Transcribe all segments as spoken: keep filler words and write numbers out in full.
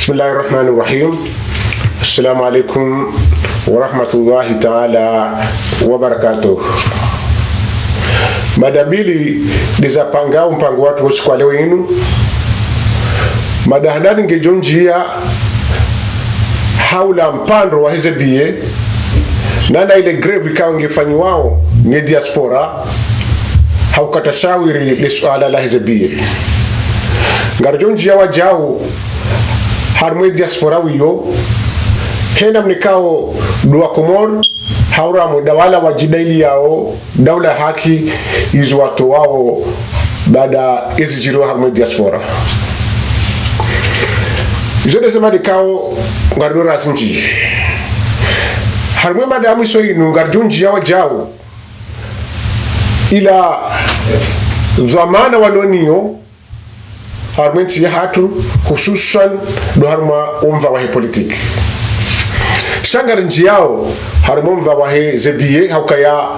بسم الله الرحمن الرحيم. السلام عليكم ورحمة الله تعالى وبركاته. Mada mbili ndizo zapanga umpango watru wo usiku wa leo inu. Mada handani ngedjo ndjia haula mpandro wa heze biye, nana ile grève ikao ngefanyiwao ne diaspora, ha ukata shawiri le suala la heze biye. Ngaridjo ndjia wadjau harumwa e diaspora wiyo, hena mnikao dua Komori, haura mwe dawala wadjidailiyao, daula haki izo watowao baada ezidjiriyo harumwa e diaspora. Izo ndeze mada ikao ngaridjo razindji. Harumwa e mada ya mwiso inu ngaridjo ndjia wadjau ila dhwamana walo nayo harumwa entsi yahatru, hususwan ndo harumwa omva wahe politiki. Sha ngarindjiao harumwa omva wahe ze biye, ha ukaya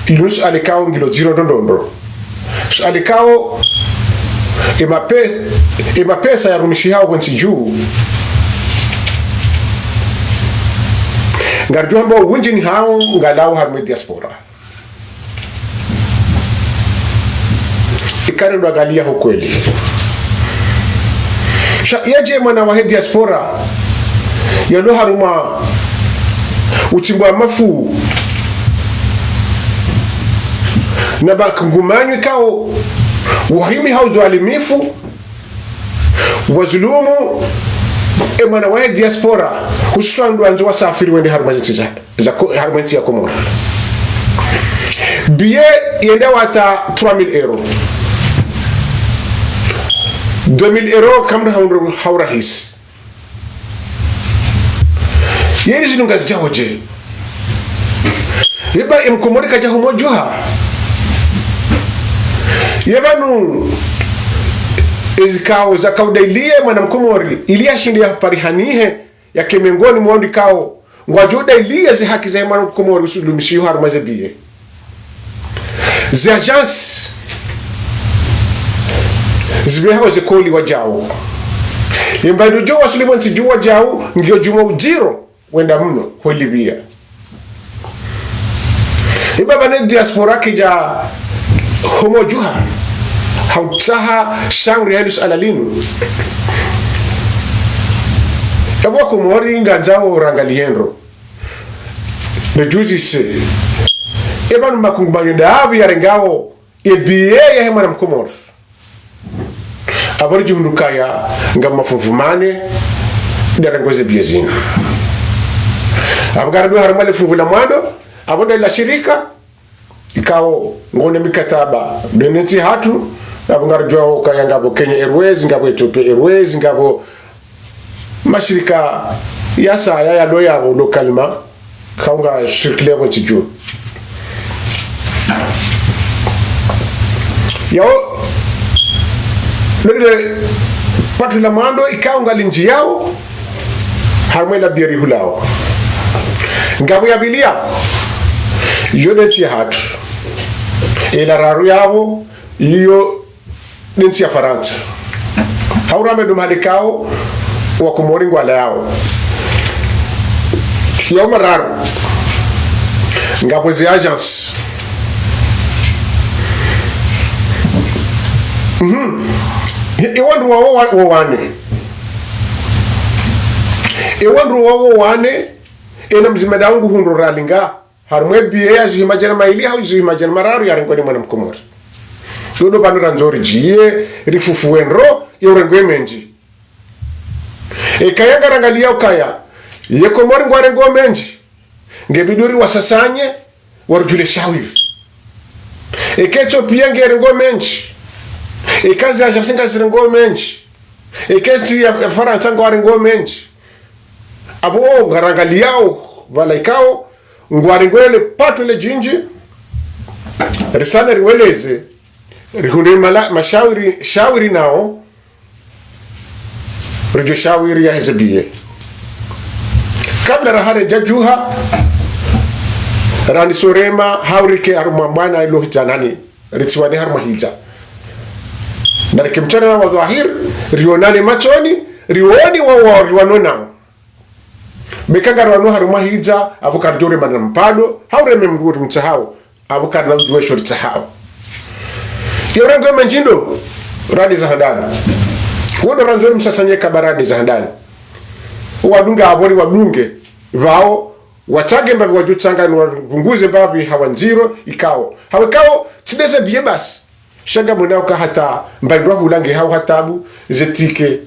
inu suala ikao ngilo dziro ndrondrondro. Suala ikao emape-, emapesa yarumishihao hwentsi dju, ngaridjo hamba owindji nihao ngalao harumwa e diaspora. Ikao ndo angaliya ho kweli. Sha yadje mwana wahe diaspora yalo harumwa utsimbwa mafu na makungumanyo ikao wahimi ha udhwalimifu, wazulumu e mwana wahe diaspora, hususwan ndo wandzo wasafiri wende harumwa zentsi za za ko-, harumwa entsi ya Komori. Biye yenda hata trois mille euros. Deux mille euros kamwe ha ur-, ha urahisi. Yeri zinu ngazidjao dje? Yeba emkomori kadja humodjuha. Yeba nu ezikao zakaudailie mwana mkomori ili yashinde yaparihanihe, yake mengoni mwa wandru ikao ngwadjo udailiya ze haki zahe mwana mkomori usulumishiho harumwa ze biye. Ze agence zibehao ze koli wadjao. Yemba inu djo wasuli pvo ntsi dju wadjao, ngiyo djumwa udziro wenda mno ho Libya. Ibaba ne diaspora kidja homodjuha ha utsaha shawiri yahe le suala linu. Ebo Komori ngandzao rangaliye ndro. Ne juzi se. Eba nu makungumanyo ndapvi yarengao e biye yahe mwana mkomori. Abo ridjihundru ukaya ngam mafunvu mane, nde yarengo ze biye zinu. Abo ngaridjo harumwa le funvu la mwando, abo nde la shirika, ikao ngone mikataba, nde ne ntsi yahatru, abo ngaridjuao ukaya ngapvo Kenya Airways, ngapvo Ethiopia Airways, ngapvo mashirika yasaya yalo yapvo localement, ikao nga circulaire pvo ntsi dju. Yao, lele patu la mwando ikao ngalindjiyao, harumwa ela biye rihulao. Ngapvo ya pvili yapvo, yo nde ntsi yahatru. Ela raru yapvo, iyo nde ntsi ya Farantsa. Hauramba ndo mahala ikao wakomori ngwalayao. Yao mararu. Ngapvo ze agence. Mhm. E, e wandru wao wa, wa wane. E wandru wao wa wane, ena mdzima ndaungu hundru ralinga. Harumwa e biye ya zihwi madjana mayili hau zihwi madjana mararu yarengwa ni mwana mkomori. Dodo pvanu randzo ridjiye, rifufuwe ndro, yo urengwe mendji. Eka ya ngarangalia ukaya, ye Komori ngwarengo mendji, nge bidi uri wasasanye, warudjule shawiri. Eka Ethiopia ngerengo mendji, eka ze agence ngazirengo mendji, eka ntsi ya, ya Farantsa ngwarengo mendji. Abo ngarangaliao, pvala ikao, ngwarengo le pato le djindji, risale riweleze, rihundre mala, mashawiri, shawiri nao, ridjo shawiri yaheze biye. Kabla raha ridja djuha, randzi sorema, haurike harumwa mwana ilo hidja nani, ritsiwane harumwa hidja. Na rike mtsana na wa dhwahir, rionane matsoni, rione wao wao riwano nao. Beka ngariwano harumwa hidza, apvo karidjo urema na mpando, hau ureme mndru uri mtsahao, apvo karina udjuwa esho ritsahao. Yo urengwe mendji ndo, radi za handani. Wo ndo randzo uri msasanye kaba radi za handani. Wadunga apvo riwadunge, pvao, watsange mbapvi wadjo tsanga ni wapvunguze mbapvi hawa ndziro, ikao. Hawe ikao, tsi nde ze biye basi. Sha ngamwonao uka hata mbapvi rahula nge hau ha tabu, ze ticket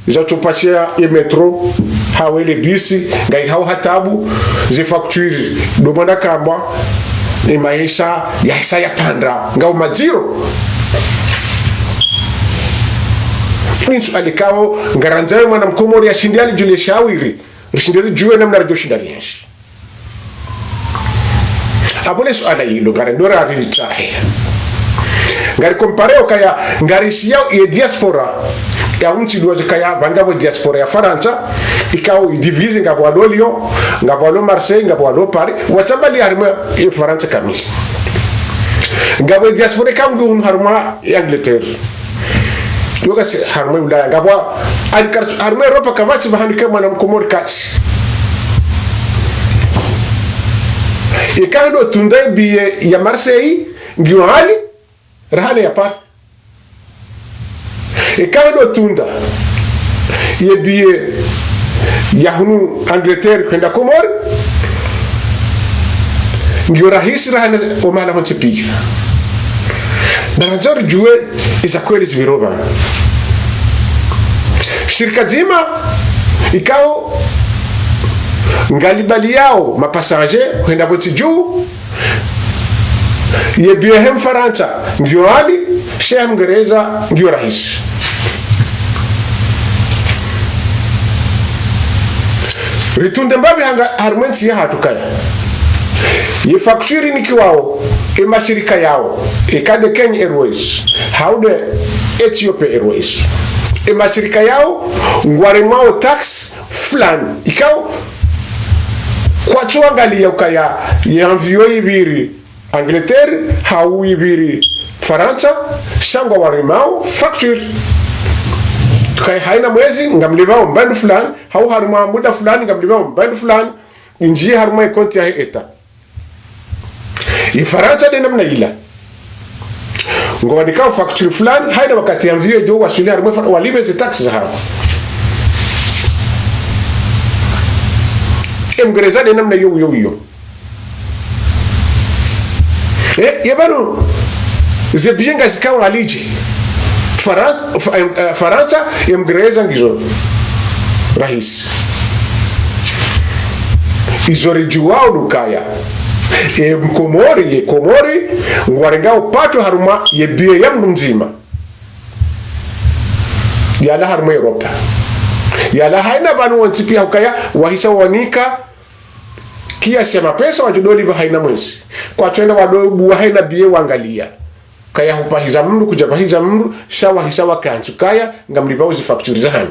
za utsopashiya ye métro, hau ele bisi, ngayi hau ha tabu, ze facture, ndo mana kamba, ye maesha, yahisa yapanda, ngau madziro. Ni suala ikao, ngarandzao ye mwana mkomori yashinde yalidjuwe shawiri, rishinde ridjuwe namna ridjo shinda rienshi. Apvo le suala ilo, ngari ndo rari litsahe. Ngari compare ukaya, ngarishiyao ye diaspora, ya umtsi duwa zikaya, pvanga pvo diaspora ya Farantsa, ikao idivise ngapvo walo Lyon, ngapvo walo Marseille, ngapvo walo Paris, watsambali harimwa ye Farantsa kamili. Ngapvo ye diaspora ikao ngu hunu harimwa ye Angleterre. Yo kasi harimwa ye Ulaya, ngapvo, ali kar-, harimwa ye Europa kapvatsi pvahanu ikao mwana mkomori katsi. Ikao ndo tunda ye biye ya Marseille, ngiyo hali, raha ne ya Paris. Ikao ndo tunda ye biye ya hunu Angleterre hwenda Komori, ngiyo rahisi raha ne o mahala hontsi piya. Ngarandzo ridjuwe iza kweli zipviro pvanu. Shirika dzima ikao ngalibaliyao ma passager hwenda pvo ntsi dju, ye biye he Mfarantsa ngiyo hali, sha he Mngereza ngiyo rahisi. Ritunde mbapvi hanga harimwa ye ntsi yahatru kaya. Ye facture inikiwao, ye mashirika yao, eka nde Kenya Airways, hau nde Ethiopia Airways. Ye mashirika yao, ngwaremwao taxe fulani. Ikao, kwatsu angaliya ukaya, ye avion ipviri Angleterre, hau ipviri Farantsa, sha ngwawaremao facture. Ukaya haina mwezi, ngamlipvao mbapvi fulani, hau harimwa muda fulani, ngamlipvao mbapvi fulani, indjiye harimwa ye konti yahe État. Ye Farantsa nde namna ila. Ngwawanikao facture fulani, haina wakati ye avion idjo waswili harimwa ye Fa-, walipve ze taxe zahawo. Ye Mngereza nde namna iyo, iyo, iyo. Eh, ye pvanu, ze biye ngazikao ngalidje. Faran-, Fa-, em, eh, Farantsa, ye Mngereza ngizo rahisi. Izo ridjuwao ndo ukaya, ye Mkomori, ye Komori, ngwarengao pato harumwa ye biye ya mndru mdzima. Yalawa harumwa Europa. Yalawa haina pvanu wontsi piya ukaya, wahisa wanika, kiasi ya mapesa wadjo lipva haina mwezi. Kwatsu enda walo buwa haina biye wangaliya. Kaya hupvahiza mndru, kudja pvahiza mndru, sha wahisa wakantsi kaya, ngamlipvao ze facture zahanyu.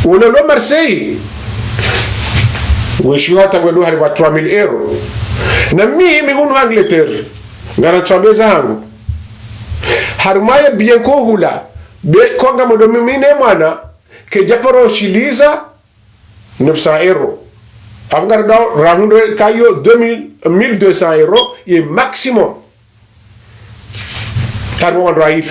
Wolo lo Marseille, weshiyo hata ngwendo haripva trois mille euros. Na mi, mi hunu Angleterre, ngana tsambe zahangu. Harumwa ye biye nkohula, be konga modo mi, mi ne mwana, kedja paro shiliza neuf cents euros. Apvo ngaridao rahundre kayo deux mille, mille deux cents euros ye maximum. Tanu wandru waili.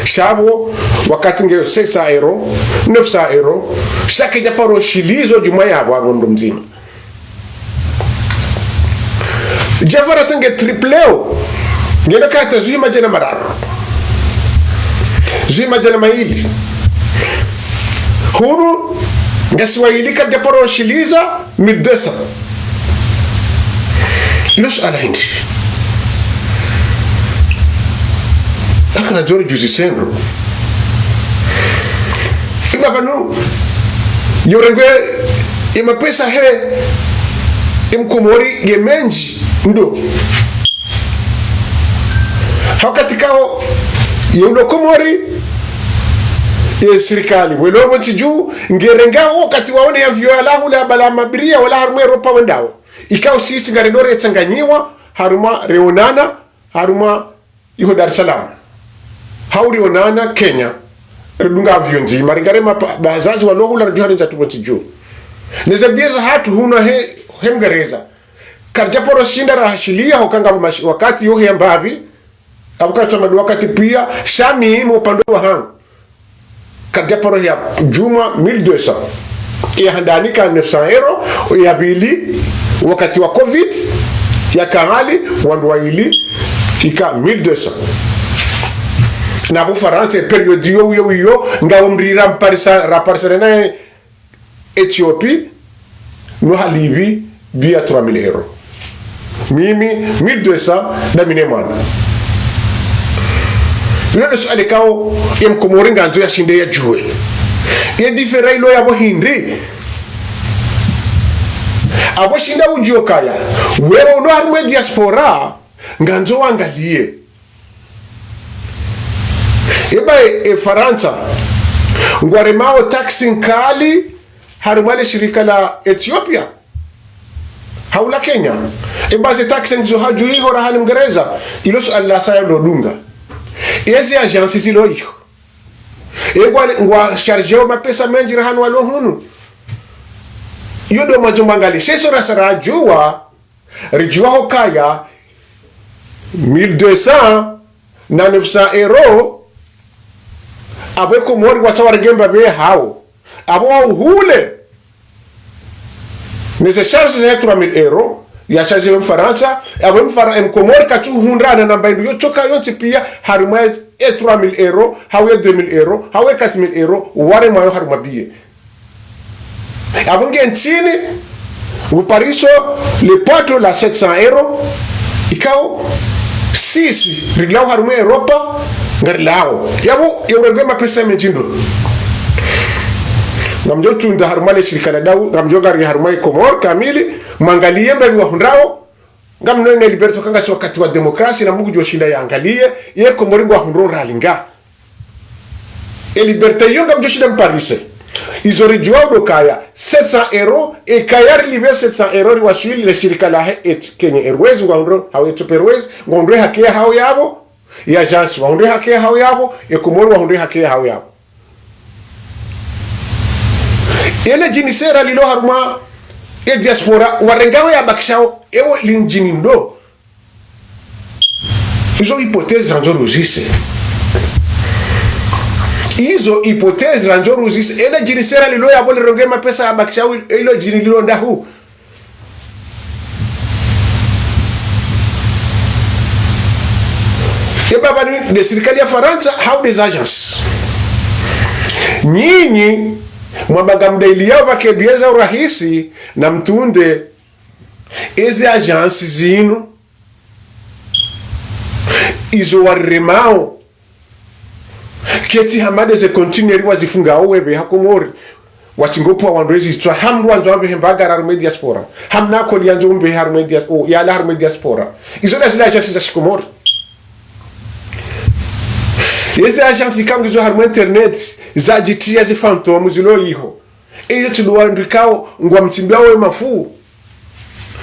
Sha pvo wakati nge cinq cents euros, neuf cents euros, sha kedja paro shilizo djumwa yapvo apvo mndru mdzima. Djafara tenge tripleo. Ngena kata zihwi madjana mararu. Zihwi madjana mayili. Hunu, ngasi waili kadja paro shiliza mille deux cents. Ilo suala hindri. Aka na djori djuzi sendo. Ima pvanu, yo rengwe, ye mapesa he, ye Mkomori, ye mendji, ndo. Hawakati kao, ye ulo Komori, ye sirikali, welo pvo ntsi dju, ngerengao wakati waone ye avion yalawa hule yabala mabiria, walawa harumwa Europa wendao. Ikao sisi ngarendo retsanganyiwa, harumwa reonana, harumwa iho Dar es Salaam. Hau rionana Kenya, ridunga avion ndzima, ringarema pa-, bazazi walo hula ridjuha rindza tupvo ntsi dju. Neze billets zahatru hunu he, he Mngereza. Karidja paro shinda rahashiliya hoka ngapvo mashi-, wakati yo heya mbapvi, apvo karitsu amba ndo wakati piya, sha mimi upande wahangu. Karidja paro heya djumwa mille deux cents. Ya handani ka neuf cents euros, ya pvili, wakati wa covid, yaka ghali, wandru wayili, ika mille deux cents. Na pvo Farantsa, période yo, yo, yo, ngawo mrira mparisa, raparisa naye Éthiopie, no halipvi billet ya trois mille euros. Mimi, mille deux cents, dami ne mwana. Ilo ndo suala ikao, ye Mkomori ngandzo yashinde yadjuwe. Ye différence ilo yapvo hindri. Apvo shinda udjuwe ukaya, wewe ulo harumwa ye diaspora, ngandzo wangaliye. Eba e, e Farantsa, ngwaremao taxe nkali harumwa le shirika la Ethiopia, hau la Kenya. Eba ze taxe ngizo hadju iho raha ni Mngereza, ilo suala la saya lo dunga. Ezi agence zilo iho. E ngwa, ngwa chargeo mapesa mendji raha ni walo hunu. Iyo ndo mwandzo mwangalie. Sha izo rasa radjuwa, ridjuwa hukaya mille deux cents na neuf cents euros, apvo e Komori wasa warenge mbapvi hao. Apvo wahule. Neze charges za trois mille euros, ya charge we Mfarantsa, apvo Mfara-, e Mkomori katsu hundra na namba indru yo tsoka yontsi piya, harumwa e trois mille euros, hau e deux mille euros, hau e quatre mille euros, waremwayo harumwa billet. Apvo nge ntsini, upariso le pato la sept cents euros, ikao sisi, rilao harumwa Europa, ngarilao. Yapvo, yo urenge mapesa mendji ndo. Ngamdjo tunda harumwa le shirika la dau, ngamdjo ngari harumwa e Komori kamili, mwangaliye mbapvi wahundrao, ngamno ne liberté kanga si wakati wa démocratie, na Mungu djo shinda yangaliye, ye Komori ngwahundro ralinga. E liberté yo ngamdjo shinda mparise. Izo ridjuwa ndo kaya, sept cents euros, e kaya rilipve sept cents euros riwaswili le shirika lahe et Kenya Airways, ngwahundro, hau Ethiopia Airways, ngwahundro haki yahao yapvo, ye agence, wahundro haki yahao yapvo, e Komori wahundro haki yahao yapvo. Ele djini sera lilo harumwa, e diaspora, warengao yabakishao, ewo lindjini ndo. Izo hypothèse randzo ruzise. Izo hypothèse randzo ruzise. Ele djini sera lilo yapvo lirenge mapesa yabakishao, ilo djini lilo ndahu. Eba pvanu nde sirikali ya Farantsa, hau nde ze agence. Nyinyi, mwamba ngamdayiliyao pvake billet za urahisi, na mtunde, eze agence zinu, izo waremao, ketsi hama nde ze conteneur wazifungao wepve ha Komori. Watsingo pvwa wandru ezi tswa, hamdru wandzo wambe hemba ngara harumwa e diaspora. Hamna koli yandzo umbe harumwa e dias-, o, yala harumwa e diaspora. Izo nda zile agence za shikomori. Eze agence ikao ngizo harumwa internet, zadjitiya ze fantôme zilo iho. Eyo tsi ndo wandru ikao ngwamtsimbiao we mafu.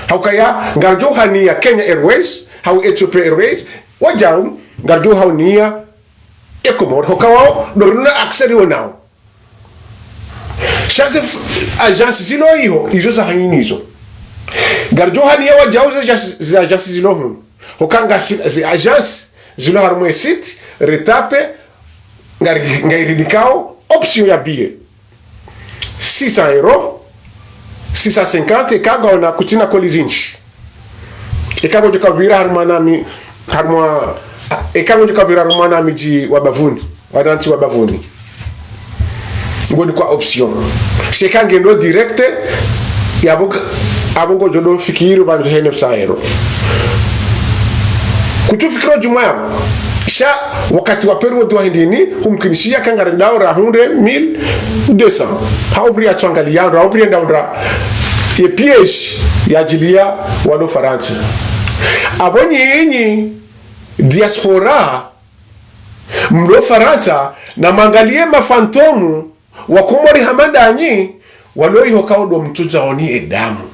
Haukaya, ngaridjo haniya Kenya Airways, hau Ethiopia Airways, wadjau, ngaridjo haniya e Komori. Hoka wao, ndo rina accès riwo nao. Sha ze f-, agence zilo iho, izo za hanyu nizo. Ngaridjo haniya wadjau ze agence, ze agence zilo hunu. Hoka ngasi, ze agence zilo harumwa e site, retape, ngari, ngairinikao, option ya billet. Six cents euros, six cent cinquante, eka ngwaona kutsina koli zindji. Eka ngodjo kapvira harumwa nami, harumwa, eka ngodjo kapvira harumwa nami dji wa bavuni, wanantsi wa bavuni. Ngoni kwa option. Sha eka ngendo direct, yapvo, apvo ngodjo ndo fikiri pvanu he neuf cents euros. Kutsu fikiri djumwa yapvo. Sha wakati wa période wa hindrini, humkinishiha eka ngarendao rahundre mille deux cents. Hau pviri ya tswangaliya, hau pviri ya ndaundra. Ye piège yadjiliya walo Farantsa. Apvo nyinyi, diaspora, mlo Farantsa, na mwangaliye ma fantôme, wa Komori hama ndanyi, walo iho kao ndo mtsundzaoni e damu.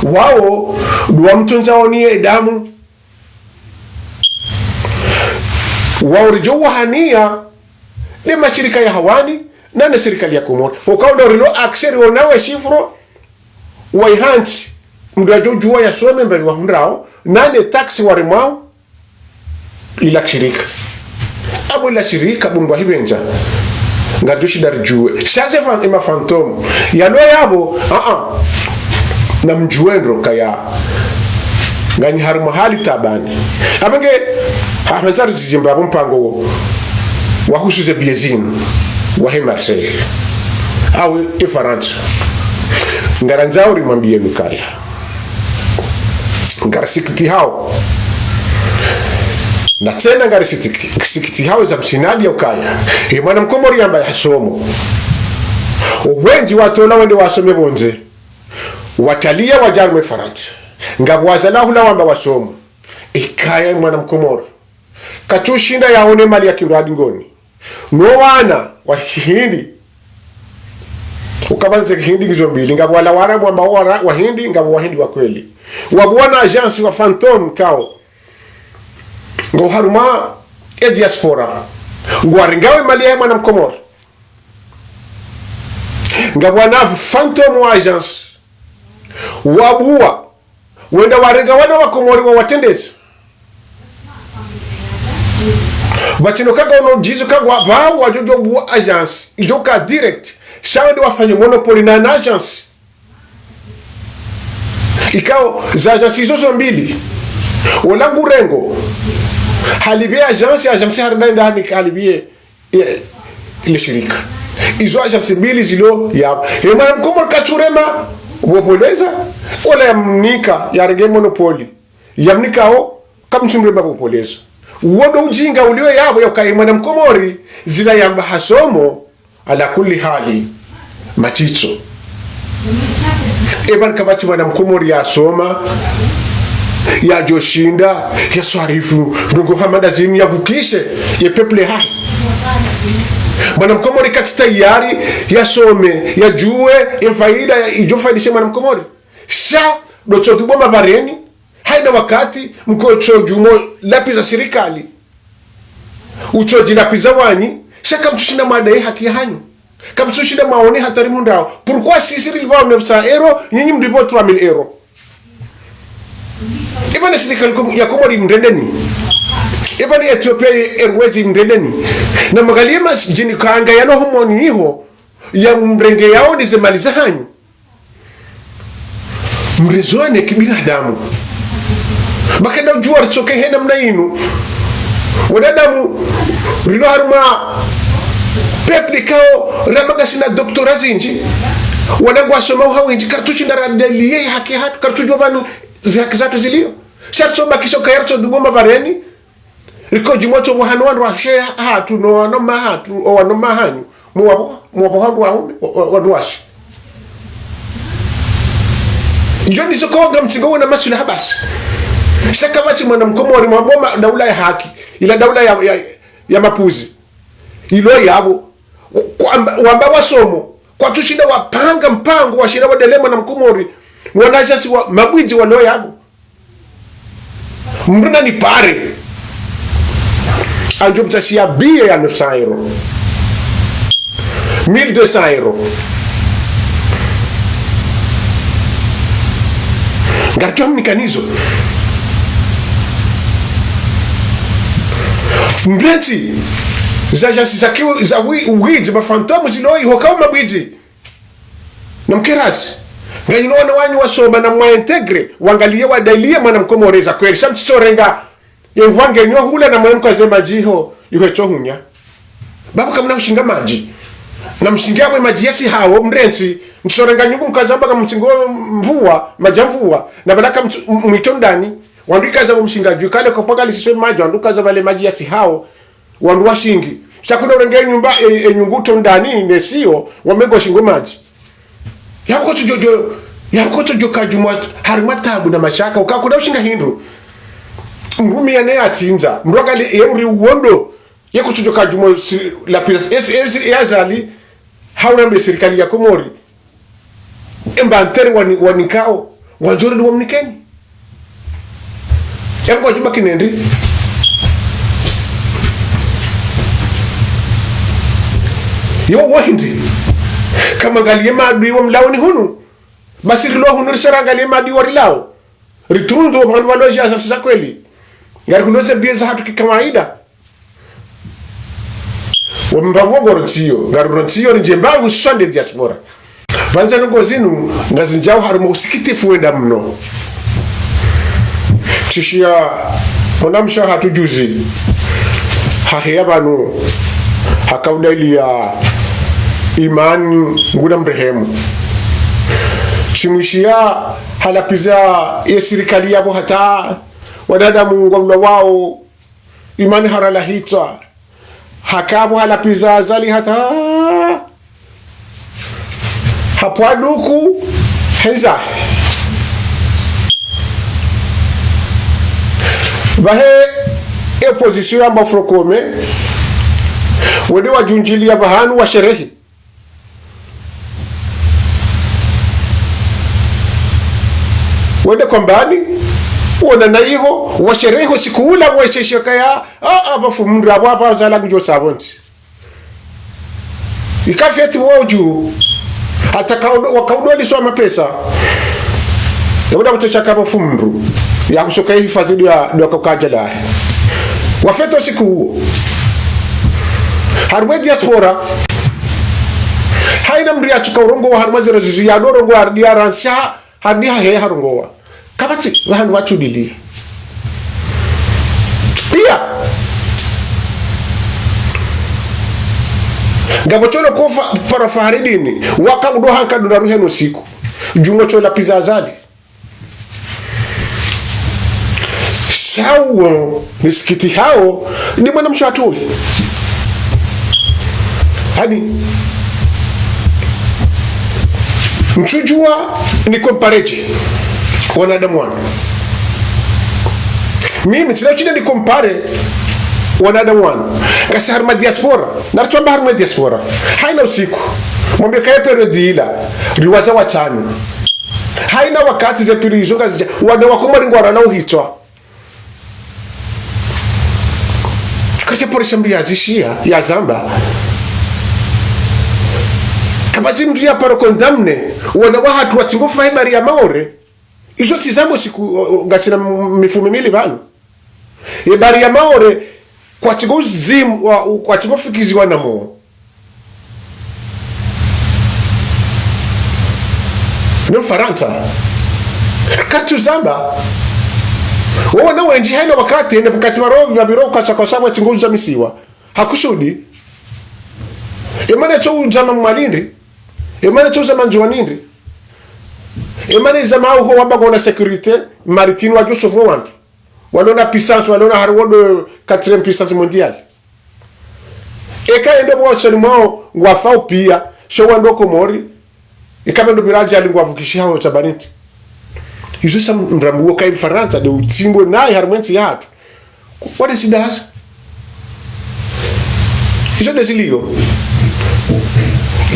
Wao, ndo wamtsundzaoni e damu. Wao ridjo wahaniya, ne mashirika ya hawani, na ne sirikali ya Komori. Uka unda urilo accès rionawe chiffre, wa ihantsi, mndru yadjo djuwa yasome mbeli wahundrao, na ne taxe waremwao, ila shirika. Apvo ila shirika, bo mndru wa hipvendza. Ngaridjo shinda ridjuwe. Sha ze fan-, ema fantôme. Yalo yapvo, a, a. Namdjuwe ndro kaya. Nganyi harimwa hali tabani. Apvenge, ha, ha, tsari zizimba apvo mpango wo. Wahusu ze billets zinu. Wahe Marseille. Au, e Farantsa. Ngarandzao rimwambiye mkaya. Ngarisikitihao. Na tsena ngarisikitihao za msinadi ya ukaya. E mwana mkomori yamba yasomo. Owendji watolwa wende wasome pvondze. Wataliya wadja harumwa e Farantsa. Ngapvo wazalwa hula wamba wasomo. Ikaya e mwana mkomori. Katsushinda yaone mali ya kindru adingoni. No wana wa hihindi. Ukapvandze hihindi ngizo mbili. Ngapvo wala wara mwamba wara wa hindi, ngapvo wa hindi wa kweli. Wapvuwa na agence wa fantôme kao. Ngo harumwa e diaspora. Ngwarengawo e mali ya mwana mkomori. Ngapvo na fantôme wa agence. Wapvuwa. Wenda warenga wana wa Komori wawatrendeze. Pvatsina ukaya ono djizo kangwa pvao wadjo djo pvuwa agence. Idjo ka direct. Sha wende wafanye monopole na, na agence. Ikao, za agence izo zo mbili. Ola ngurengo. Halipve agence, agence harenda enda hanika halipve, e, le shirika. Izo agence mbili zilo ya. E mwana mkomori katsurema, wopvoleza. Ola yamnika, yarenge monopole. Yamnikao, kamtsimrema wopvoleza. Wo ndo ujinga ulio yapvo ya ukaya e mwana mkomori, zila yamba hasomo, Ala kulli hali, matitso. Eba nkapvatsi mwana mkomori yasoma, yadjoshinda, yaswarifu, ndrongo hama nda zinu yavukishe, ye peuple hahe. Mwana mkomori katsi tayari, yasome, yadjuwe, ye faida, idjo faidishe mwana mkomori. Sha, ndo tso tubo mabareni, haina wakati, mkotsodjumo lapviza sirikali. Utsodjilapviza wanyi, sha kamtsushinda mwadai haki yahanyu. Kamtsushinda mwaone hatwari mhundrao. Pourquoi sisi rilipvao neuf cents euros, nyinyi mlipvao trois mille euros? Eba ne sirikali kom-, ya Komori mrendeni. Eba ne Ethiopia Airways mrendeni. Na mwangalie madjini kanga yalo homoni iho, yamrenge yaone ze mali zahanyu. Mrezwane kibinadamu. Makenda udjuwa ritsoke he namna inu. Wanadamu, rilo harumwa peuple kao ramba ngasina doctorat zindji. Wana ngwasomao hawindji, karitsutsinda radeliye haki yahatru, karitsudjuwa pvanu zi haki zatru zilio. Sha ritsobakisha ukaya ritsodubo mabareni, rikodjimwa tso pvwahana wandru washe hatru, no wano mahatru, o wano mahanyu. Muwapvo, muwapvo wandru waume, wa-, wa-, wandru washe. Ndjo ndizo kawanga mtsingo wena maswala habasi. Sha kapvatsi mwana mkomori mwapvo ma-, daula ya haki. Ila daula ya, ya, ya mapvuzi. Ilo yapvo. Kwamba, wamba wasomo. Kwatsushinda wapanga mpango, washinda wadele mwana mkomori. Wanajasi wa, mabwidzi walo yapvo. Mndru nanipare. Andjo mtsashiya billet ya neuf cents euros. Mille deux cents euros. Ngaridjo mnikanizo. Mrentsi. Za, za, za kiwi, za wi-, widzi, ma fantômes zilo iho kao mabwidzi. Namkerazi. Nganyino wana wanyu wasoma na mwa intégrer, wangaliye wadaliye mwana mkomori za kweli. Sha mtsitsorenga, ye mvua ngenyo hula na mwana mkaze madji iho, iho etsohunya. Babu kamna hushinga madji. Na mshinge amwe madji yasi hawo, mrentsi. Mtsitsorenga nyungu mkaza mpaka mtsingo mvua, madji ya mvua. Na pvala kamtsu-, m-, mwito ndani. Wandru ikaza mshinga dju, kale kopaka lisiswe madji, wandru kaza pvale madji yasi hawo. Wandru washingi. Sha kuna urenge nyumba, e, e nyungu tso ndani, ne siyo, wamengo shingo madji. Yako tsudjo, yako tsudjo kadjumwa, harimwa tabu na mashaka, uka kuna ushinga hindru. Mrumi ya ne yatsindza, mrwakali ye uri uwondo, yako tsudjo kadjumwa si, la pila, esi, esi, ya zali, hauna mbe sirikali ya Komori. Emba ntere wani, wanikao, wandzori ndi wamnikeni. Emba wadjuba kinendi. Yo wo hindri. Kamwangaliye maadui wa mlaoni hunu. Basi rilo hunu risharangaliye maadui wa rilao. Ritundu wa pvanu walo dja asasi za kweli. Ngari kuloze biye za hatru kikawaida. Wa mbapvi ngoro ntsiyo, ngaro ntsiyo ni ndjema hususwani nde diaspora. Pvanu ze ndrongoo zinu, ngazindjao harumwa usikitifu wenda mno. Tsishiya, mwanamshe hatru juzi, haheya pvanu, haka udaliya Imani nguna mrehemu. Tsimwishiya halapviza ye sirikali yapvo hata wanadamu ngwaulawao, Imani harala hitswa. Haka pvo halapviza Azali hata hapvwa duku hendza. Pvahe opposition yamba front commun, wende wadjundjiliya pvahanu washerehi. Wende Kwambani, wonana iho, washerehi usiku ula, wesheshe kaya, a, a, pvafu mndru apvo apva Azali ngudjo sa pvontsi. Ika fête wo dju, hata kaudo, wakaudo liswa mapesa. Yabuda kutocha kama pvafu mndru. Ya husoka hifadhi dua, dua kukadja lahe. Wa fête usiku uwo. Harumwa diaspora. Haina mndru yatsuka urongowa harumwa zira zizi ya dorongowa harudi ya ransa, harudi hahe harongowa. Kapvatsi, pvahanu watsudiliya. Piya. Ngapvo tsono kofa, para Faharidini, waka udo hanka duna ruhe no siku. Djumwa tsola pviza Azali. Sawo, misikiti hawo, ni mwanamshe hatru. Ani, ntsudjuwa ni comparer dje wanadamu wanu. Mimi, tsina ushindzi ni comparer wanadamu wanu. Ngasi harumwa diaspora, na ritsamba harumwa diaspora. Haina usiku, mwambe kaye période ila, riwaza watsanu. Haina wakati ze prison ngazidja, wana wa Komori ngwaralao hitswa. Katsha paro sha mndru yazishiya, yazamba. Kapvatsi mndru yaparo condamné, wana wahatru watsingo fa ye bari ya Maore. Izo tsi zambo siku, o, o, ngasina m-, mifumo mili pvanu. Ye bari ya Maore, kwatsingo zimu, wa, u-, kwatsingo fikiziwa na mo. No Mfarantsa. Katsuzamba. Wowo na wendji haina wakati, ne wakati paro, pvapviro, kwatsa, kwatsa, kwatsingo uzamisiwa. Hakusudi. Emana tso uzama Mwali ndri. Emana tso uzama Ndzuwani ndri. Emana izama uho wamba ngwona sécurité maritime wadjo sauver wandru. Walona puissance, walona harumwa ndo quatrième puissance mondiale. Eka endo pvo wosoni mwawo ngwafao piya, sho wandru Komori, eka pvendo pvira ajali ngwavukishihao sabarinti. Izo sa mrambuwo kayi Mfarantsa nde utsimbwe nayi harumwa entsi yahatru. What is it does? Izo nde ziliyo.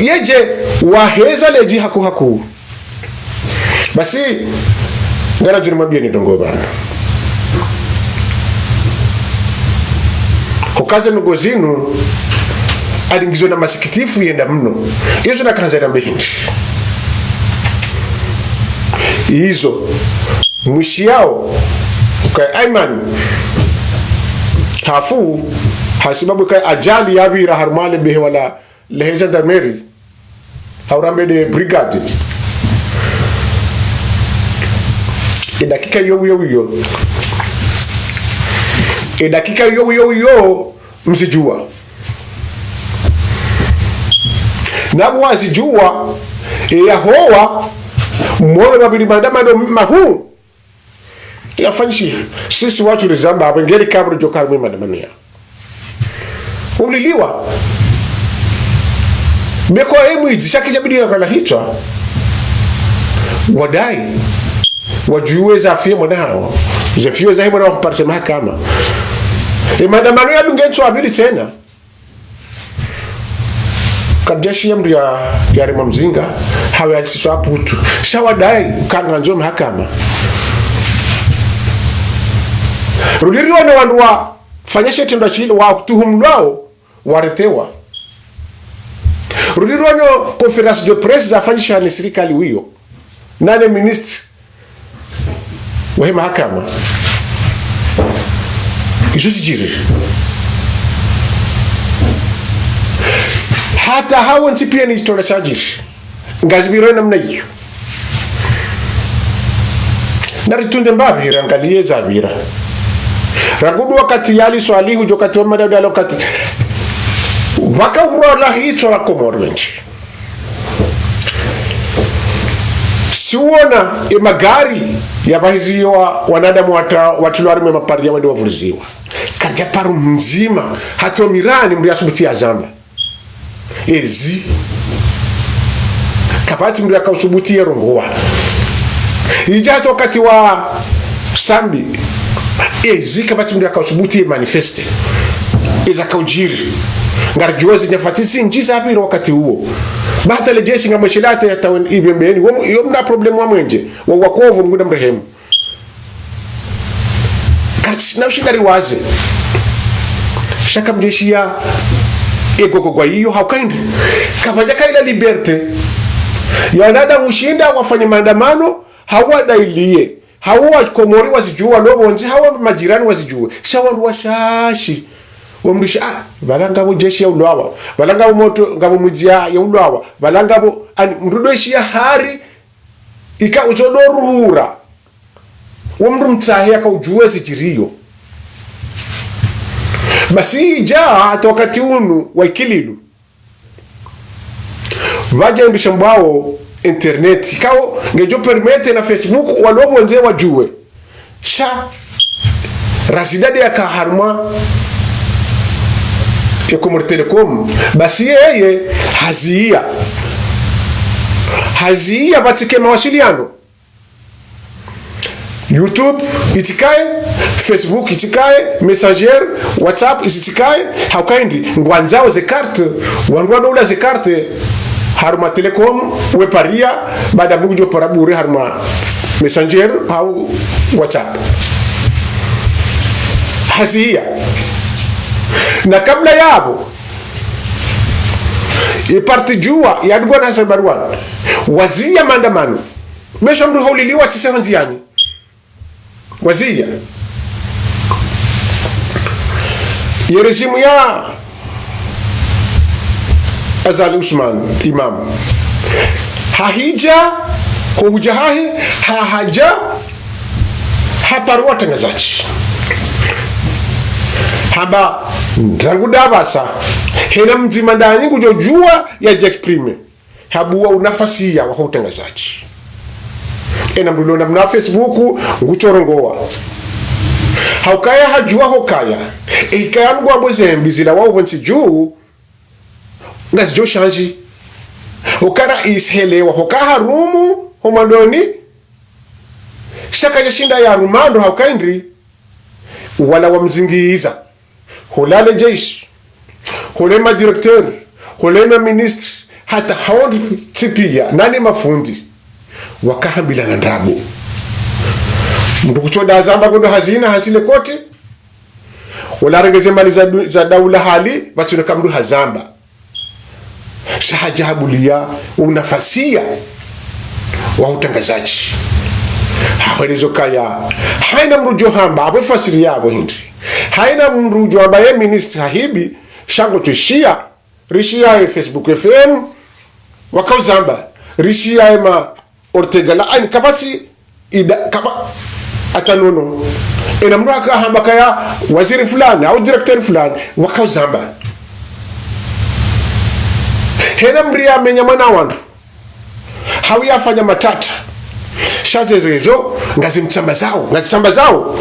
Yedje waheza ledji haku haku. Basi, ngaradjo nimwambiyeni ndrongoo pvanu. Hukaza ndrongoo zinu, alingizo na masikitifu yenda mno. Izo nakandza nambe hindri. Izo, mwishiyao, ukaya Ayman, hafu, hasibabu ukaya ajali yapvira harumwa le behewa la le gendarmerie, hau rambe nde brigade. Ye dakika iyo, iyo, iyo. Ye dakika iyo, iyo, iyo, mzidjuwa. Na pvo wazidjuwa, ye yahowa, mwowe mapviri maandamano mahuu. Yafanyishiha. Sisi watru rizamba apvo ngeri kaburi djo karimwe maandamano ya. Uliliwa. Beko ye mwidzi sha kidja bidi ya kala hitswa. Wadayi. Wadjuwe za fiye mwana hawo. Za fiye zahe mwana wakuparise mahakama. Ye maandamano yadunge ntsu apvili tsena. Kadjashi ya mndru ya, yarema mzinga, hawe alisiswa apvutu. Sha wadayi, kanga ndzo mahakama. Rudiri wana wandru wafanya she trendwa shile, watuhumulwao, waretewa. Rudi riono conférence de presse zafanyishiha ne sirikali wiyo, nane ministre wahe mahakama. Izo zidjiri. Hata hawo ntsi piya ni shitronda shadjiri. Ngazipviro namna iyo. Naritunde mbapvi, rangaliye zapvira. Rangu ndo wakati ya Ali Swalihi, djo wakati wa Mamadi A'li, wakati. Pvaka urwala hitswa la Komori wendji. Siwona ye magari yapvahiziwa wanadamu watra-, watrilwa harimwa ye mapariya wende wavuriziwa. Karidja paro mdzima, hata mirani mndru yasubuti yazamba. Ezi. Kapvatsi mndru yakausubuti yerongowa. Idja hata wakati wa Sambi. Ezi kapvatsi mndru yakausubuti yemanifeste. Eza kaudjiri. Ngaridjuwa ze nyafasi zindji zapvira wakati uwo. Ba hata le jeshi ngamweshelea hata yatawe ibembeni. Wo, yo mna problème wa mwenje. Wa, wa kovu Mngu namrehemu. Kati, na ushindari waze. Sha kamdjeshiya egogo gwa iyo, hauka hindri. Kapvadjaka ila liberté ya wanadamu ushinda wafanye maandamano, hau wadailiye, hau wa Komori wazidjuwe, walo pvondze, hau wa majirani wazidjuwe. Sha wandru washashi. Wamdru shi, ah, pvala ngapvo jeshi yaulwawa. Pvala ngapvo motro, ngapvo mwidzi ya, yaulwawa. Pvala ngapvo, ani, mndru ndo ishiya hari, ika uzo ndo ruhura. Wo mndru mtsahe yakaudjuwa zidjiriyo. Basi idja hata wakati unu wa ikililu. Pvadja indru shambwawo internet. Ikao ngedjo permettre na Facebook walo pvondze wadjuwe. Sha. Razida nde yaka harumwa ye Comores Telecom. Basi yeye haziya. Haziya pvatsike mawasiliano. YouTube, itsikaye, Facebook, itsikaye, Messenger, WhatsApp, itsikaye, hauka hindri, ngwandzao ze carte, wandru wandro ula ze carte, harumwa Telecom, we pariya, baada mndru kudjo para bure harumwa Messenger, hau WhatsApp. Haziya. Na kabla yapvo, ye parti Juwa, yadungwa na Hassan Barwan, waziya maandamano. Besha mndru hauliliwa tsi seho ndziyani. Waziya. Ye régime ya Azali Assoumani, Imam. Hahidja, ho hudja hahe, hahadja, hapara watrangazadji. Hamba, ndrangu ndapvasa, hena mdzima ndanyi ngudjo djuwa yadji exprimer. Habuwa unafasiya waho utrangazadji. Ena mndru ulo na mna Facebook, ngutsorongowa. Haukaya hadjuwa hokaya. Eikaya mgwambo zembi zilawa upvo ntsi dju, ngazidjo shandji. Oka raisi helewa, hoka harumwa, ho mwandoni. Sha kadja shinda yarumwa ndro hauka hindri. Wala wamzingiza. Hula le jeshi, hula ma directeur, hula ma ministre, hata hawontsi piya, nane mafundi. Wakahambilana ndrabo. Mndru kutsoda hazamba kondo hazina, hantsi le koti. Wala rengeze mali za du-, za daula hali, pvatsina ka mndru hazamba. Sha hadja habuliya unafasiya wa utrangazadji. Hahwelezo kaya, haina mndru djo hamba, apvo fasiri yapvo hindri. Haina mndru djo hamba ye ministre hahibi, sha ngo twishiya, rishiya ye Facebook F M, wakauzamba, rishiya ye ma Ortega la ani kapvatsi ida kaba ata nono. Ena mndru haka hamba kaya waziri fulani, au directeur fulani, wakauzamba. Hena mndru yamenya mwana wandru. Hau yafanya matata. Sha ze réseaux, ngazimtsambazao, ngazitsambazao.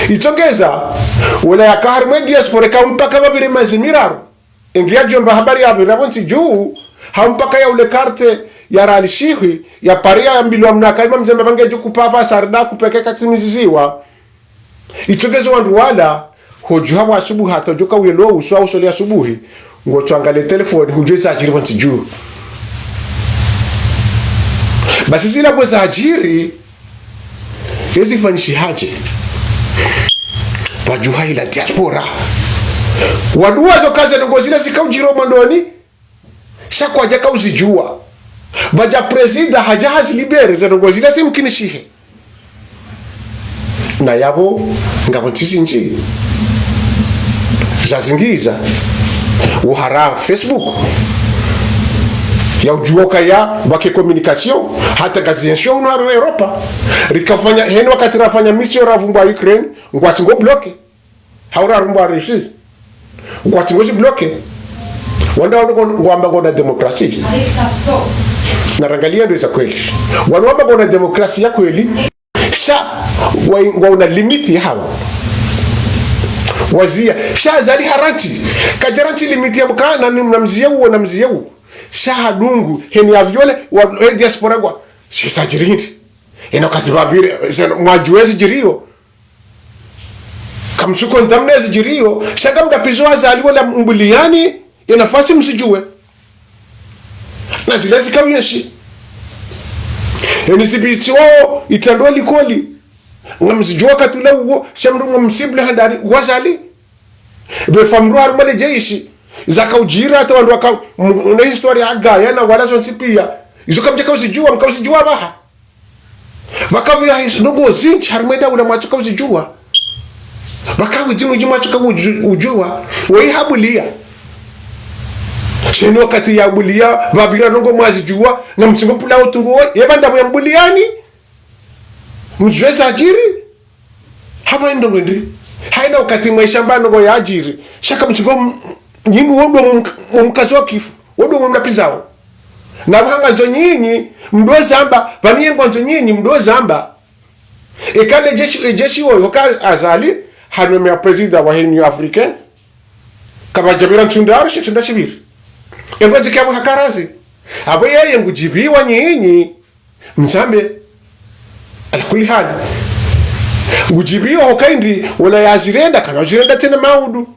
Itsongeza, wala yaka harumwa ye diaspora ka mpaka pvapvire mezi miraru. Engiya djomba habari yapvira pvo ntsi dju, hau mpaka ya ule carte ya ralishihwi, ya pariya yambilwa mna kaima mdzemba pvange dju kupvapva sarda kupveke katsimiziziwa. Itsokezo wandru wala, hodjuha pvo asubuhi hata djoka uyelo uswa usole asubuhi, ngotsoangaliya telefoni, hudjuwa zadjiri pvo ntsi dju. Basi zila pvo zadjiri, ezifanyishiha dje. Pvadjuha ila diaspora. Wandru wazo kaze ndrongo zila zikaudjiri o mwandoni. Sha kwadjaka uzidjuwa. Pvadja prezida hadja hazilibere, ze ndrongoo zila zimkinishihe. Na yapvo, ngapvo ntsi zindji zazingiza uhara Facebook, ya udjuwa ukaya pvwake communication, hata ngazi enshio hunu harumwa Europa. Rikafanya, heni wakati rafanya mission ravumbwa Ukraine, ngwatsi ngo bloqué. Hau rarumbwa Russie. Ngwatsi ngo zi bloqué. Wandru wanu ngo, ngwamba ngwona démocratie. Na rangalia ndo za kweli. Wanu wamba ngwona démocratie ya kweli. Sha, wa, ngwaona limite yahawo. Wazia. Sha Azali harantsi. Kadjarantsi limite ya mkana, ni mna mzie uwo, na mzie uwo. Sha hadungu, heni ya viole, wa, he diaspora ngwa. Shi sa djiri hindri. Ina wakati pvapvire, zeno, mwadjuwe zidjiriyo. Kamtsuko ndamne zidjiriyo, sha ngamdjo pvizo Azali wala Mbuliani, ye nafasi msidjuwe. Na zila zikawuyeshi. Eni zipvitsi wao, itrando likoli. Ngamzidjuwa katula uwo, sha mdru ngamsible handani, wa Azali. Be fa mdru harumwa le jeshi, zakaudjira hata wandru waka, m-, ne histoire ya Gaya na wala zontsi piya. Izo kamdjaka uzidjuwa, mkauzidjuwa pvaha. Pvakapvira his-, ndrongoo zindji harumwa daula mwatsuka uzidjuwa. Pvaka widji mwidji mwatsuka udju-, udjuwa. Woyi habuliya. Sheni wakati yabuliya, pvapvira ndrongoo mwazidjuwa, na mtsingo pvula utungu woyi, ye pvanda pvo ya Mbuliani. Mdjuwe zadjiri. Hapva ndrongoo ndri. Hayina wakati mwaishamba ndrongoo yadjiri. Sha kamtsingo m-, nyinyi wondo mk-, mkazo kifu. Wondo mna pvizao. Na pvahanga ndzo nyinyi, mdo zamba, pvani yengwa ndzo nyinyi, mdo zamba. Eka le jeshi, e jeshi woyo, ka Azali, harumwa ya prezida wa Union Africaine, kapvadjapvira ntsunda aru, shi ntsunda shipviri. Engwa ndzike apvo hakarazi. Apvo yeye ngudjipviwa nyinyi, mzambe, ala kuli hali. Ngudjipviwa hoka indri, wola yazirenda, kana uzirenda tsena maudu.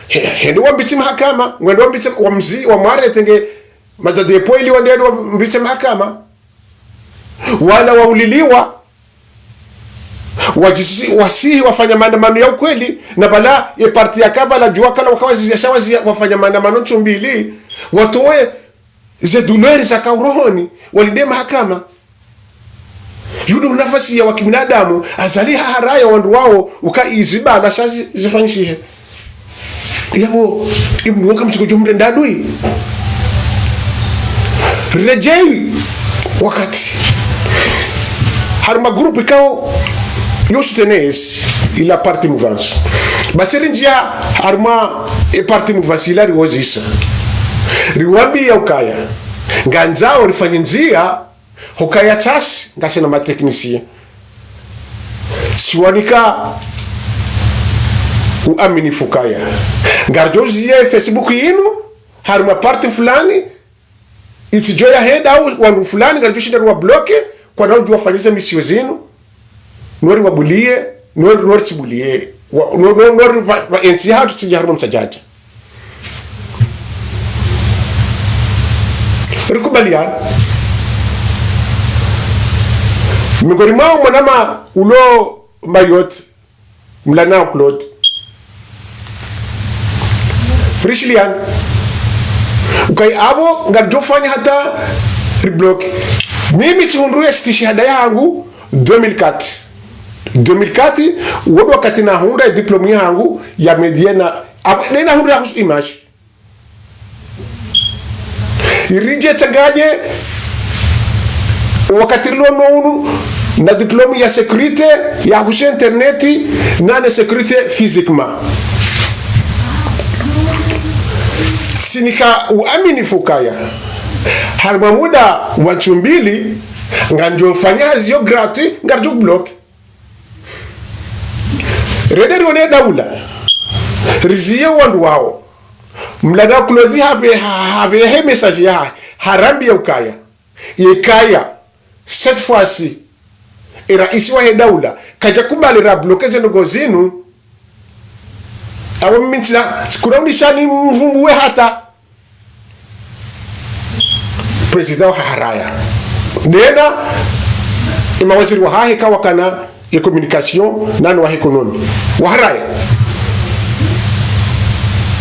He, hende wambitsi mahakama, ngwende wambitsi, wamzi, wamwarete nge, madade poili wandende wambitsi mahakama. Wala wauliliwa, wajisi-, wasihi wafanya maandamano ya ukweli, na pvala ye parti ya kabala djuwa kala wakawazi ya shawazi ya wafanya maandamano ntsu mbili, watowe ze douleur zaka urohoni, walinde mahakama. Yudu nafasi ya wakibinadamu, Azali haharaya wandru wao, uka izi bana sha zi-, zifanyishihe. Yapvo, imnu waka mtsiko djomre ndadui. Redjeyi wakati. Harumwa groupe ikao yo soutenir ila partie mouvance. Basi rindjiya harumwa e partie mouvance ila riwozisa. Riwambiya ukaya. Ngandzao rifanye ndziya, hukaya tasi, ngasina ma technicien. Siwanika uaminifu kaya. Ngaridjo uziya Facebook yinu, harumwa parti fulani, itsidjo ya heda au wandru fulani, ngaridjo shinda ruwa bloqué, kwana udjo wafanyisa mission zinu, nori wabuliye, nori, nori tsibuliye, wa, nori, nori, nori wa, wa entsi yahatru tsidja harumwa msadjadja. Rikubaliana. Miongoni mwawo mwanama ulo Mayotte, mlana Claude. Rishiliana. Ukayi apvo ngaridjo fanya hata ribloqué. Mimi tsihundru ye sitishi hada yahangu deux mille quatre. Deux mille quatre, wodo wakati nahundra ye diplôme yahangu ya média na, apvo, nena hundra yahusu image. Iridje tsanganye wakati rilo no unu na diplôme ya sécurité yahusu internet, na ne sécurité physiquement. Sinika uaminifu kaya harumwa muda wa ntsu mbili, ngandjo fanya hazi yo gratuit, ngaridjo bloqué. Rende rione daula. Riziye wandru wawo. Mlana Claude habe, habehe message ya, harambiya ukaya. Yekaya, cette fois-ci, e raisi wahe daula, kadja kubali ra bloqué ze ndrongoo zinu. Apvo mimi ntsila, kuna unishani mvumbuwe hata. Président wahaharaya. Nena, ye mawaziri wahahe kawakana ye communication, nani wahe économie. Waharaya.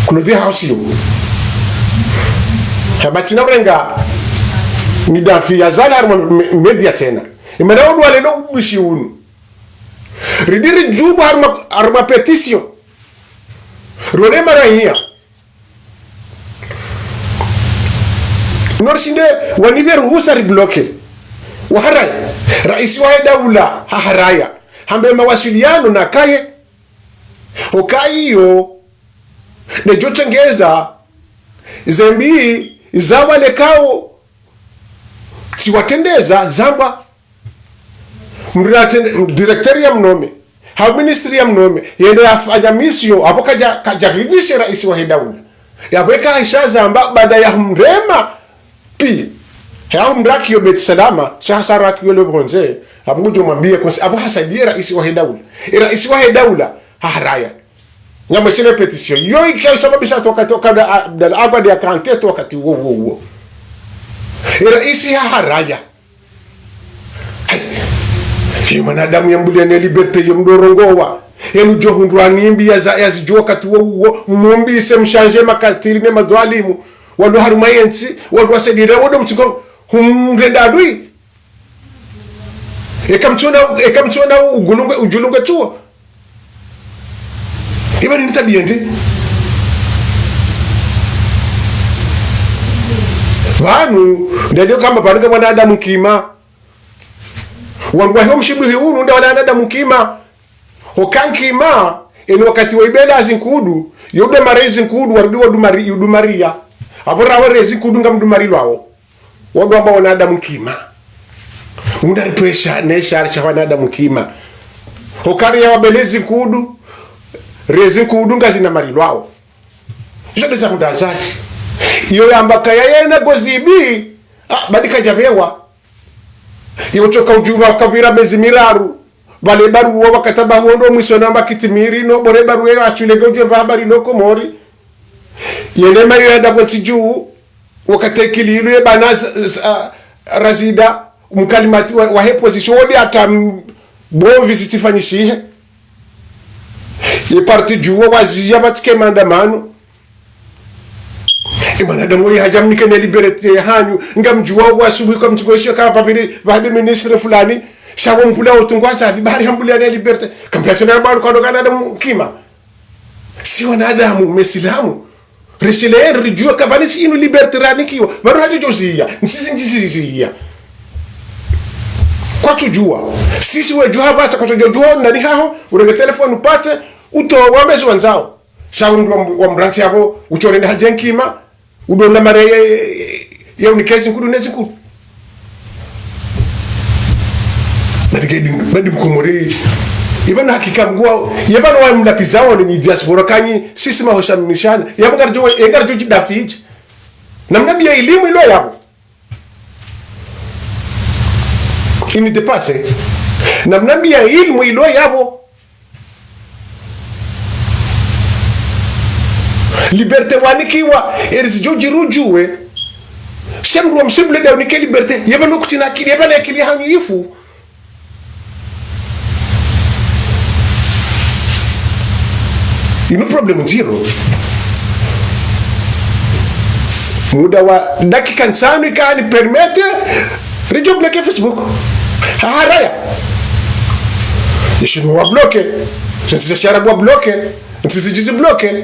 Claude hausiyo. Hamba tsina urenga ni dafi ya zala harumwa me-, media tsena. Imana wandru walelo ubishi unu. Ridi ridjubu harumwa, harumwa pétition. Rone maraiya. Norishinde wanipve ruhusa ribloke. Waharaya. Raisi wahe daula haharaya. Hambe mawasiliano nakaye. Okaiyo. Nedjo tsengeza. Zembi. Zawalekao. Tsiwatrendeza. Zamba. Mndru atrende, directeur ya mnome. Hau ministre ya mnome. Yende yafanya mission. Apvo kadja, kadja ridishe raisi wahe daula. Yapvo eka isha zamba baada ya humrema. Pi. Hea humrakiyo Beit Salama. Sha hasa rakiyo le bronze. Apvo ngudjo mwambiye konse. Apvo hasaidiye raisi wahe daula. E raisi wahe daula. Haharaya. Ngamweshe le pétition. Yo ikao isababisha toka, toka na Abdallah Abad ya kante toka ti wo, wo, wo. E raisi haharaya. Hai. Ye mwanadamu yambulia ne liberté yo mdru rongowa. Yenu djo hundrwa nimbi ya za, ya zidjo wakati wo uwo. Mumbise mshanje makatili ne madhwalimu. Wandru harumwa yentsi, wandru wasaidira, wandru mtsiko. Humrenda adui. Eka mtsona, eka mtsona ugulunge, udjulunge tuwo. Iba ni tabiya ndi. Pvanu, ndadjo kamba pvanu ka mwanadamu nkima. Wandru wahe omshibuhi unu nda wanadamu nkima. Oka nkima, eni wakati wa ibela zinkudu, yo udumari zinkudu, warudi wadumari, udumariya. Apvo rawe rezinkudu ngamdumarilwao. Wandru wamba wanadamu nkima. Unda ripvesha, nesha, risha wanadamu nkima. Okari ya wabelezi nkudu, rezi nkudu ngazina marilwao. Izo ndeza muda zali. Iyo yamba kaya yena gozibi, ah, badi kadjabewa. Iyo tsoka udjuwa kapvira mezi miraru. Pvale baruwa wakati pvahondo mwiso namba kitimiri no bore baruwa ya atsulenge udjuwa pva habari no Komori. Yene mayo yanda pvo ntsi dju, wakati ikili ilu ye bana z-, z-, a, Razida, mkalimati wa, wahe opposition, wode ata m-, bonvi zitifanyishihe. Ye parti dju, waziya pvatsike maandamano. Ye mwanadamu woyi hadja mnike ne liberté hanyu, ngamdjuwa wasubuhi kwa mtiko ishiyo kapvapviri, pvahade ministre fulani, sha wo mpula wo tungwa zali, bahari hambulia ne liberté. Kambiya tsena bwanu kando kanadamu nkima. Si wanadamu, mesilamu. Rishile ridjuwa kapvani si inu liberté ranikiwa. Pvanu hadjo djo ziya. Ntsisi ndjisi ziya. Kwatsudjuwa. Sisi wedjuwa hapvasa kwatsudjo djuwa nani haho. Urenge telefoni upate. Utowa mezi wandzao. Sha undru wa, wa mrantsi yapvo. Utsorenda hadje nkima. Udona mare ya, ya, ya unikezi nkudu nezi nkudu. Badi kedi, badi mkomori. Iba na hakika mguwa, yeba na wa mlapizao ni diaspora kanyi, sisi mahosha mnishana. Yaba ngaridjo, ngaridjo djidafiche. Namnambiya ilimu ilo yapvo. Ini dépassé. Namnambiya ilimu ilo yapvo. Liberté wanikiwa, eri zidjo djirudjuwe. Sha mdru wa msibu leda unike liberté, yeba no kutsina akili, yeba na akili hanyu ifu. Inu problème ndziro. Muda wa dakika ntsanu ikani permettre, ridjo bloquer Facebook. Haharaya. Yeshinwa wa bloquer. Ntsi za shiarabu wa bloquer. Ntsi zidjizi bloquer.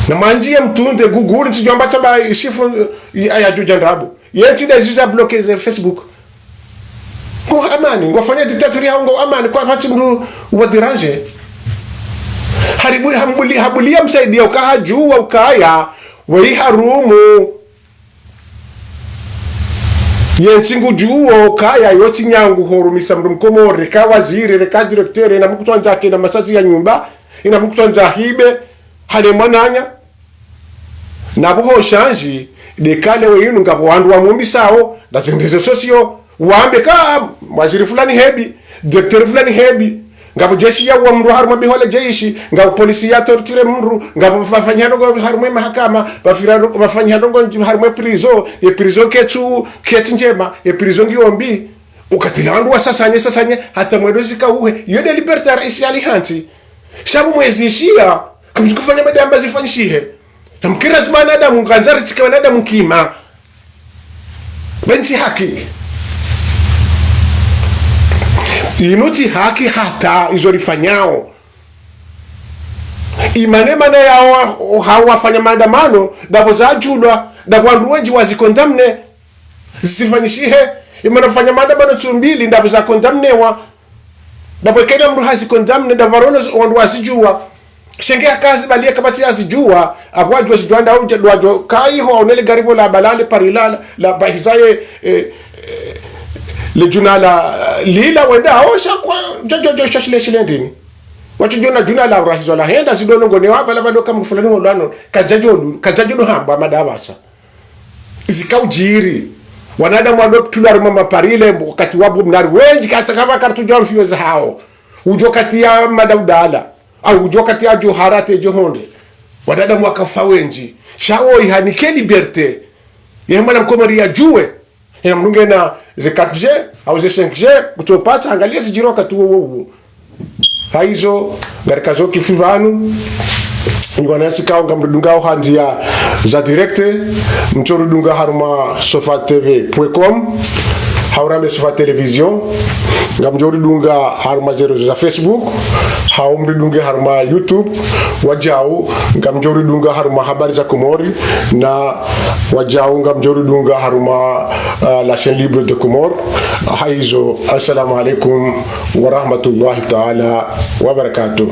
Na mwandjiye mtunde Google, ntsi djwamba tsamba ishifu, eh, ayadjudja ndrabo. Yentsi nda iziza bloquer ze Facebook. Ngo amani, ngwafanya dictature yawo ngo amani, kwapvatsi mdru wa déranger. Haribu, hambuli, habuliya msaidiya uka hadjuwa ukaya, weyi harumu. Yentsi ngudjuwo ukaya, yotsi nyangu horumisa mdru mkomori, reka waziri, reka directeur, ina mkutswandza ke na masazi ya nyumba, ina mkutswandza hibe, hale mwananya. Na pvo ho shanji, dekale we inu ngapvo wandru wa mumbisao, na zindrezo sosio, wambe ka, waziri fulani hebi, directeur fulani hebi, ngapvo jeshi ya wa mdru harumwa bihola jeshi, ngapvo polisi ya torture mdru, ngapvo pvafanyihano ngo harumwa mahakama, pvafira, pvafanyihano ngo harumwa prison, ye prison ketsu, ketsi ndjema, ye prison ngiyo mbi, ukatila wandru wa sasanye, sasanye, hata mwendo zika uhe, yo nde liberté ya raisi ali hantsi. Sha pvo mwezi ishiya, kamdjikufanya madamba zifanyishihe. Na mkira zi wanadamu, ngandza ritsike wanadamu kima. Be ntsi haki. Inu tsi haki hata izo rifanyao. Imane mana yao, hao wafanya maandamano, ndapvo zadjulwa, ndapvo wandru wendji wazikondamne, zisifanyishihe. Imana fanya maandamano ntsu mbili, ndapvo zakondamnewa. Ndapvo ikena mndru hazikondamne, ndapvo warono wandru wazidjuwa. Sha nge haka zibaliye kapvatsi yazidjuwa, apvo wadjuwa zidjuwa nda udja, wadjuwa kayiho, aunele gari pvo la balale, pari la, la, la bahizaye, eh, eh, le djuna la, lila, wenda, o, sha kwa, djo, djo, djo, sha shile, shile ndini. Watsudjona djuna la urahizwa la henda, zidono ngone wapvala pvalo ka mndru fulani holwano, kazadjolu, kazadjolu hamba madavasa. Zika udjiri. Wanadamu wandru wapvitulwa harumwa mapari ile, wakati wapvo mnari wendji, hata kapva karitsudjuwa mfiyo zahao. Udjo wakati ya Madaudala. Au udjo wakati ya Djoharate Djohondre. Wanadamu wakafa wendji. Sha wo ihanike liberté. Ye mwana mkomori yadjuwe. Ina mndru ngena ze quatre G, au ze cinq G, kutsopatsa, angaliya zidjiri wakati wo, wo, wo. Hayizo, ngarikazo kifu pvanu, nyi wanantsi kao ngamridungao ha ndziya za direct, mtsoridunga harumwa sofa T V point com, hau rambe Sofa Télévision, ngamdjoridunga harumwa ze réseaux za Facebook, hau mridunge harumwa YouTube, wadjau, ngamdjoridunga harumwa Habari za Komori, na wadjau ngamdjoridunga harumwa, ah, la chaîne libre de Comores. Hayizo, assalamu alaikum wa rahmatullahi ta'ala wa barakatuh.